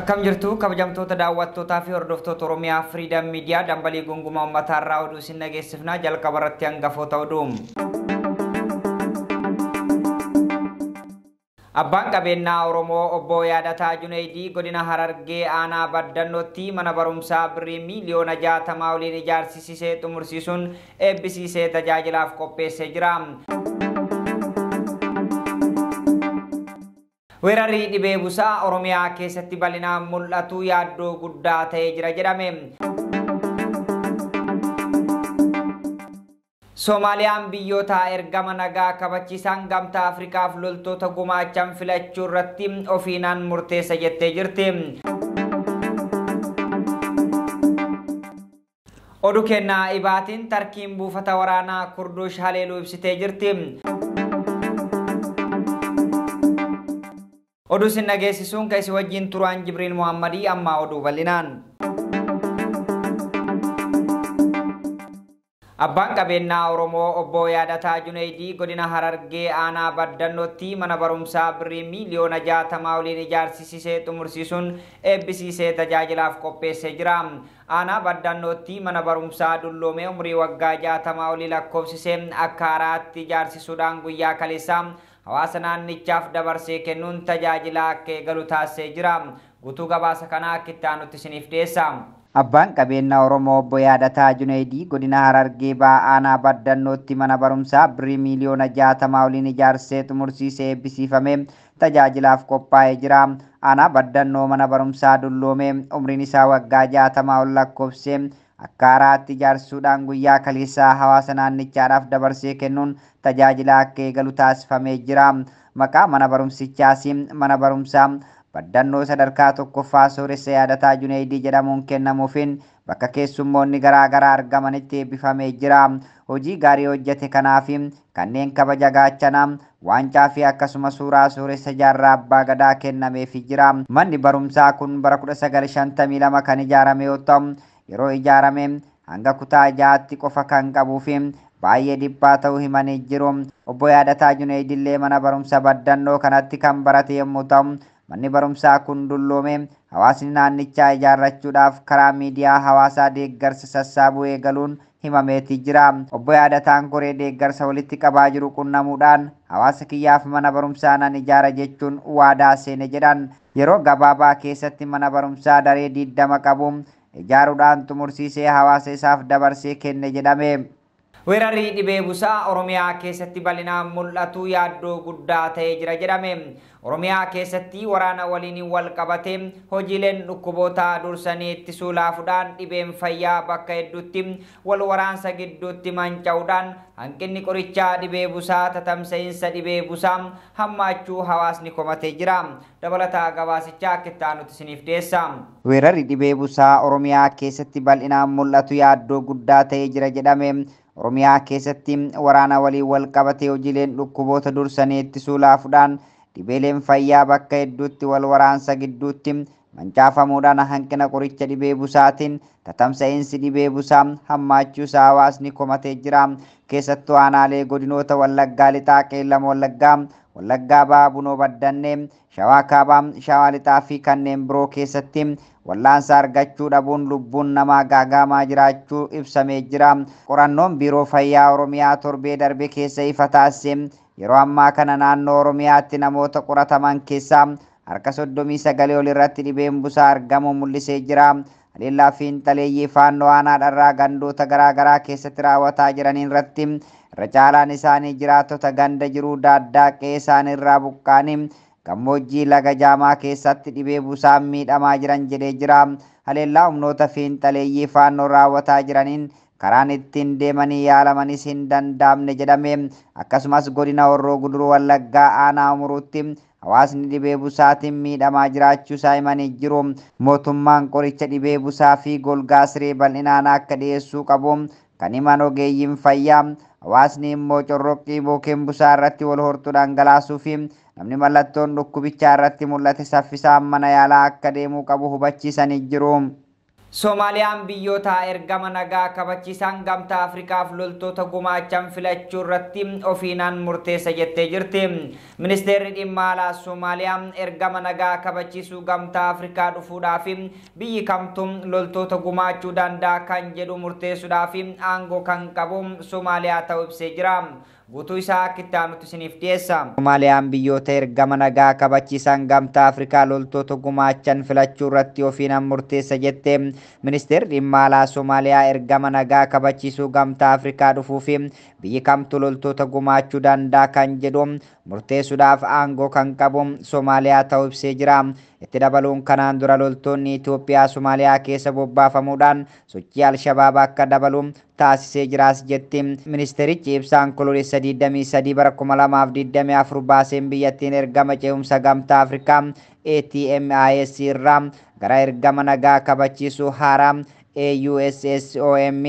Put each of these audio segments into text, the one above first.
Akkam jirtu kabajamtoota daawwattootaa fi hordoftoota Oromiyaa Freedom Media dambalii gungumaa uummataa irraa oduu isin dhageessifnaa jalqaba irratti hangafoota oduu. Abbaan qabeenyaa Oromoo obbo Yaadataa Junaydii godina Harargee aanaa Baddannootti mana barumsaa birrii miiliyoona 60 oliin ijaarsisee xumursiisuun eebbisiisee tajaajilaaf qopheessee jira. Weerarri dhibee busaa Oromiyaa keessatti bal'inaan mul'atu yaaddoo guddaa ta'ee jira jedhame. Soomaaliyaan biyyoota ergama nagaa kabachiisan gamtaa Afrikaaf loltoota gumaachan filachuu irratti ofiinaan murteessa jettee jirti. Oduu kennaa ibaatiin Tarkiin buufata waraanaa Kurdush haleeluu ibsitee jirti. Oduu isin dhageessisuun kan isin wajjin turaan Jibriil Muhammadii ammaa oduu bal'inaan. Abbaan qabeenyaa Oromoo obbo Yaadataa Junaydii godina Harargee aanaa Baddannootti mana barumsaa birrii miiliyoona 60 oliin ijaarsisee xumursiisuun eebbisiisee tajaajilaaf qopheessee jira. Aanaa Baddannootti mana barumsaa dulloomee umurii waggaa 60 olii lakkoofsisee akka haaraatti ijaarsisuudhaan guyyaa kaleessaa hawaasa naannichaaf dabarsee kennuun tajaajila akka eegalu taasisee jira. Guutuu gabaasa kanaa akka itti aanutti isiniif dhiyeessa. Abbaan qabeenyaa Oromoo obbo Yaadataa Junaydii godina Harargee Bahaa aanaa Baddannootti mana barumsaa birrii miiliyoona 60 oliin ijaarsee xumursiisee eebbisiifamee tajaajilaaf qophaa'ee jira. Aanaa Baddannoo mana barumsaa dulloomee umriin isaa waggaa 60 ol lakkoofsee akka haaraatti ijaarsuudhaan guyyaa kaleessaa hawaasa naannichaadhaaf dabarsee kennuun tajaajila akka eegalu taasifamee jira. Maqaa mana barumsichaas mana barumsaa Baddannoo sadarkaa tokkoffaa Sooressa Yaadataa Junaydii jedhamuun kennamuufiin bakka keessummoonni garaa garaa argamanitti eebbifamee jira. Hojii gaarii hojjete kanaaf kanneen kabaja gaachanaa waancaa fi akkasuma suuraa Sooressa Jaarraa Abbaa Gadaa kennameefii jira. Manni barumsaa kun bara 1952 kan ijaarame yoo ta'u yeroo ijaarame hanga kutaa 6tti qofa kan qabuu fi baay'ee dhiphaa ta'uu himanii jiru. Obbo Yaadataa Junaydillee mana barumsa Baddannoo kanatti kan barate yommuu ta'u manni barumsaa kun dulloome hawaasni naannichaa ijaarrachuudhaaf karaa miidiyaa hawaasaa deeggarsa sassaabuu eegaluun himameeti jira. Obbo Yaadataan koree deeggarsa walitti qabaa jiru qunnamuudhaan hawaasa kiyyaaf mana barumsaa nan ijaara jechuun waadaa seene jedhan. Yeroo gabaabaa keessatti mana barumsaa daree 20 qabu ijaaruudhaan xumursiisee hawaasa isaaf dabarsee kenne jedhame. Weerarri dhibee busaa Oromiyaa keessatti bal'inaan mul'atu yaaddoo guddaa ta'ee jira jedhame. Oromiyaa keessatti waraana waliin wal qabate hojiileen dhukkuboota dursanii ittisuu laafuudhaan dhibeen fayyaa bakka hedduutti wal waraansa gidduutti manca'uudhaan hanqinni qorichaa dhibee busaa tatamsa'iinsa dhibee busaa hammaachuu hawaasni komatee jira. Dabalataa gabaasichaa akka itti aanutti isiniif dhiyeessa. Weerarri dhibee busaa Oromiyaa keessatti bal'inaan mul'atu yaaddoo guddaa ta'ee jira jedhame. Oromiyaa keessatti waraana waliin wal qabate hojiileen dhukkuboota dursanii ittisuu laafuudhaan dhibeeleen fayyaa bakka hedduutti wal waraansa gidduutti mancaafamuudhaan hanqina qoricha dhibee busaatiin tatamsa'iinsi dhibee busaa hammaachuusaa hawaasni komatee jira. Keessattuu aanaalee godinoota Wallaggaa Lixaa, Qeellam Wallaggaa, Wallaggaa Bahaa, Bunoo Baddannee, Shawaa Kaabaa, Shawaa Lixaa fi kanneen biroo keessatti wallaansa argachuu dhabuun lubbuun namaa gaagaamaa jiraachuu ibsamee jira. Qorannoon Biiroo Fayyaa Oromiyaa torbee darbe keessa ifa taasise yeroo ammaa kana naannoo Oromiyaatti namoota qorataman keessaa harka 39 ol irratti dhibeen busaa argamuu mul'isee jira. Haleellaa fi fiinxaleeyyii faannoo aanaa dharraa gandoota garaa garaa keessatti raawwataa jiran irratti irra caalaan isaanii jiraattota ganda jiruu daaddaa qe'ee isaanii irraa buqqaanii gammoojjii laga jaamaa keessatti dhibee busaan miidhamaa jiran jedhee jira. Haleellaa humnoota fiinxaleeyyii faannoo raawwataa jiraniin karaan ittiin deemanii yaalamanis hin danda'amne jedhame. Akkasumas godina Horroo Guduruu Wallaggaa aanaa Umuruutti hawaasni dhibee busaatiin miidhamaa jiraachuu isaa himanii jiru. Mootummaan qoricha dhibee busaa fi golgaa siree bal'inaan akka dhiyeessuu qabu kan himan ogeeyyiin fayyaa hawaasni immoo corroqqii bookeen busaa irratti wal hortuu dhangalaasuu fi namni mallattoon dhukkubichaa irratti mul'ate saffisaan mana yaalaa akka deemuu qabu hubachiisanii jiru. Soomaaliyaan biyyoota ergama nagaa kabachiisan gamtaa Afrikaaf loltoota gumaachan filachuu irratti ofiinaan murteessa jettee jirti. Ministeerri dhimma alaa Soomaaliyaa ergama nagaa kabachiisuu gamtaa Afrikaa dhufuudhaaf biyyi kamtuu loltoota gumaachuu danda'a kan jedhu murteessuudhaaf aangoo kan qabu Soomaaliyaa ta'uu ibsee jira. Guutuu isaa akka itti aanutti isiniif dhiyeessa. Soomaaliyaan biyyoota ergama nagaa kabachiisan gamtaa Afrikaa loltoota gumaachan filachuu irratti ofiinaan murteessa jette. Ministeerri dhimma alaa Soomaaliyaa ergama nagaa kabachiisuu gamtaa Afrikaa dhufuu fi biyyi kamtu loltoota gumaachuu danda'a kan jedhu murteessuudhaaf aangoo kan qabu Soomaaliyaa ta'uu ibsee jira. Itti dabaluun kanaan dura loltoonni Itoophiyaa Soomaaliyaa keessa bobbaafamuudhaan sochii Alshabaab akka dabalu taasisee jiraas jetti. Ministeerichi ibsaan Onkoloolessa 23 bara 2024 baaseen biyyattiin ergama ce'umsa gamtaa Afrikaa ATMIS irraa gara ergama nagaa kabachiisuu haaraa AUSSOM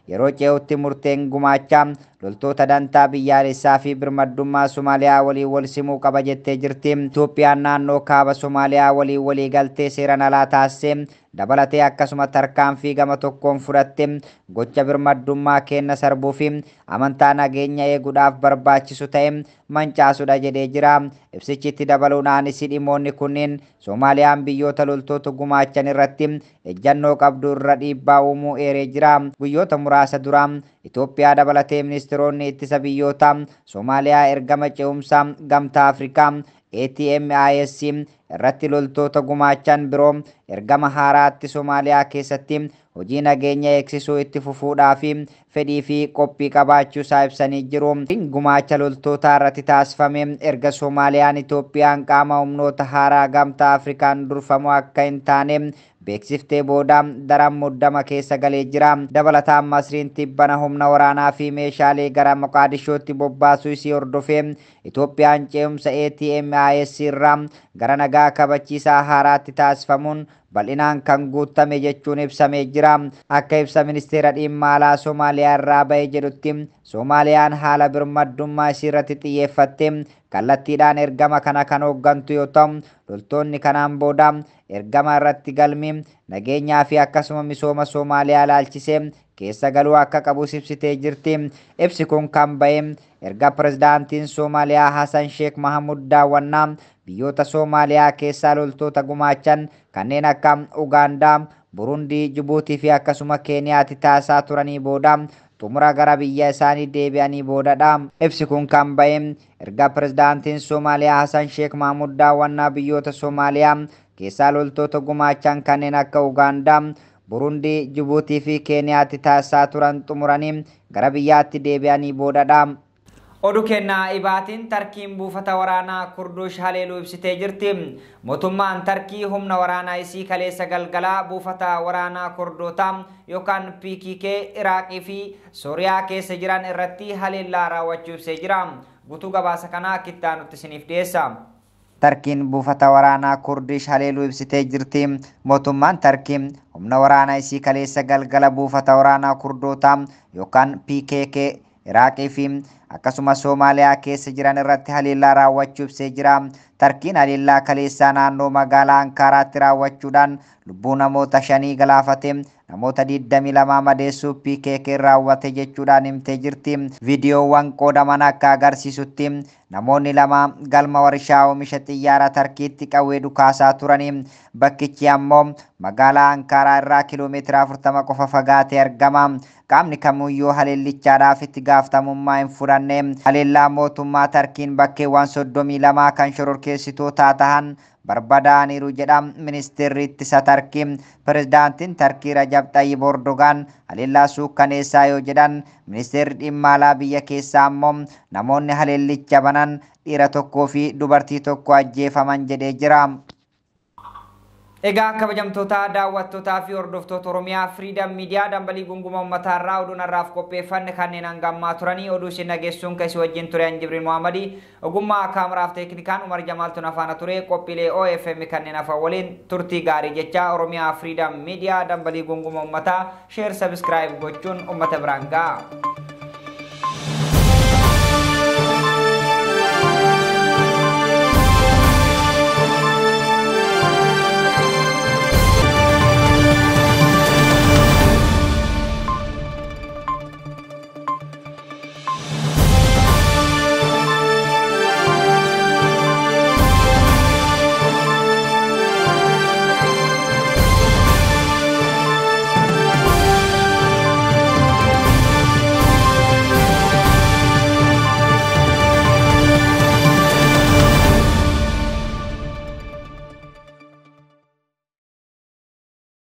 yeroo ce'utti murteen gumaachaa loltoota dantaa biyyaalessaa fi birmaddummaa Somaaliyaa waliin wal simuu qaba jettee jirti. Itoophiyaan naannoo kaaba Somaaliyaa waliin walii galtee seeraan alaa taasisee dabalatee akkasuma tarkaanfii gama tokkoon fudhatte gocha birmaddummaa kenna sarbuu fi amantaa nageenya eeguudhaaf barbaachisu ta'e mancaasudha jedhee jira. Ibsichi itti dabaluudhaanis dhimmoonni kunneen Soomaaliyaan biyyoota loltoota gumaachan irratti ejjannoo qabdu irra dhiibbaa uumuu eeree jira. Guyyoota muraasa dura Itoophiyaa dabalatee ministeeronni ittisa biyyoota Soomaaliyaa ergama ce'umsaa gamtaa Afrikaa ATMIS irratti loltoota gumaachan biroo ergama haaraatti Soomaaliyaa keessatti hojii nageenya eegsisuu itti fufuudhaa fi fedhii fi qophii qabaachuu isaa ibsanii jiru. Gumaacha loltootaa irratti taasifame erga Soomaaliyaan Itoophiyaan qaama humnoota haaraa gamtaa Afrikaan durfamu akka hin taane beeksiftee booda daran muddama keessa galee jira. Dabalataan Masriin tibbana humna waraanaa fi meeshaalee gara Moqaadishootti bobbaasuu isii hordofee Itoophiyaan ce'umsa ATMIS irraa gara nagaa kabachiisaa haaraatti taasifamuun bal'inaan kan guutame jechuun ibsamee jira. Akka ibsa ministeera dhimma alaa Soomaaliyaa irraa ba'e jedhutti Soomaaliyaan haala birmaddummaa isii irratti xiyyeeffatte kallattiidhaan ergama kana kan hooggantu yoo ta'u loltoonni kanaan booda ergama irratti galmi nageenyaa fi akkasuma misooma Soomaaliyaa ilaalchisee keessa galuu akka qabus ibsitee jirti. Ibsi kun kan ba'e erga pirezidaantiin Soomaaliyaa Hassan Sheekh Mahamud daawwannaa biyyoota Soomaaliyaa keessaa loltoota gumaachan kanneen akka Ugaandaa, Burundii, Jibuutii fi akkasuma Keeniyaatti taasisaa turanii booda xumura gara biyya isaanii deebi'anii boodadha. Ibsi kun kan ba'e erga pirezidaantiin Soomaaliyaa Hassan Sheekh Mahamud daawwannaa biyyoota Soomaaliyaa keessaa loltoota gumaachan kanneen akka Ugaandaa, Burundii, Jibuutii fi Keeniyaatti taasisaa turan xumuranii gara biyyaatti deebi'anii boodadha. Oduu kennaa ibaatiin Tarkiin buufata waraanaa Kurdush haleeluu ibsitee jirti. Mootummaan Tarkii humna waraanaa isii kaleessa galgalaa buufata waraanaa Kurdootaa yookaan PKK Iraaqii fi Sooriyaa keessa jiran irratti haleellaa raawwachuu ibsee jira. Guutuu gabaasa kanaa kittaanutti isiniif dhiyeessa. Tarkiin buufata waraanaa Kurdish haleeluu ibsitee jirti. Mootummaan Tarkii humna waraanaa isii kaleessa galgala buufata waraanaa Kurdootaa yookaan PKK Iraaqii fi akkasuma Soomaaliyaa keessa jiran irratti haleellaa raawwachuu ibsee jira. Tarkiin haleellaa kaleessaa naannoo magaalaa Ankaaraatti raawwachuudhaan lubbuu namoota 5 galaafate namoota 22 madeessuu PKK raawwate jechuudhaan himtee jirti. Viidiyoowwan qoodaman akka agarsiisutti namoonni 2 galma warshaa oomisha xiyyaara Tarkiitti qawwee dhukaasaa turanii bakkichi ammoo magaalaa Ankaaraa irraa kiiloomeetira 40 qofa fagaatee argama. Qaamni kamiyyuu haleellichaadhaaf itti gaafatamummaa hin fudhanne. Haleellaa mootummaa Tarkiin bakkeewwan 32 kan shororkeessitoota tahan barbadaaniiru jedha ministeerri ittisa Tarkii. Pirezidaantiin Tarkii Rajab Xayyib Erdogaan haleellaa suukkaneessaa yoo jedhan ministeerri dhimma alaa biyya keessaa ammoo namoonni haleellicha banan dhiira 1 fi dubartii 1 ajjeefaman jedhee jira. Egaa kabajamtoota daawwattootaa fi hordoftoota Oromiyaa Freedom Media dambalii gunguma uummataa irraa oduun har'aaf qopheeffanne kanneen hangammaa turanii oduu isin dhageessuun kan isin wajjin ture Jibriil Muhammadii ogummaa kaameraaf teeknikaan Umar Jamaaltuun afaana ture qophiilee OFM kanneen hafan waliin turtii gaarii jecha Oromiyaa Freedom Media dambalii gunguma uummataa sheer sabiskiraayib gochuun uummata biraan ga'a.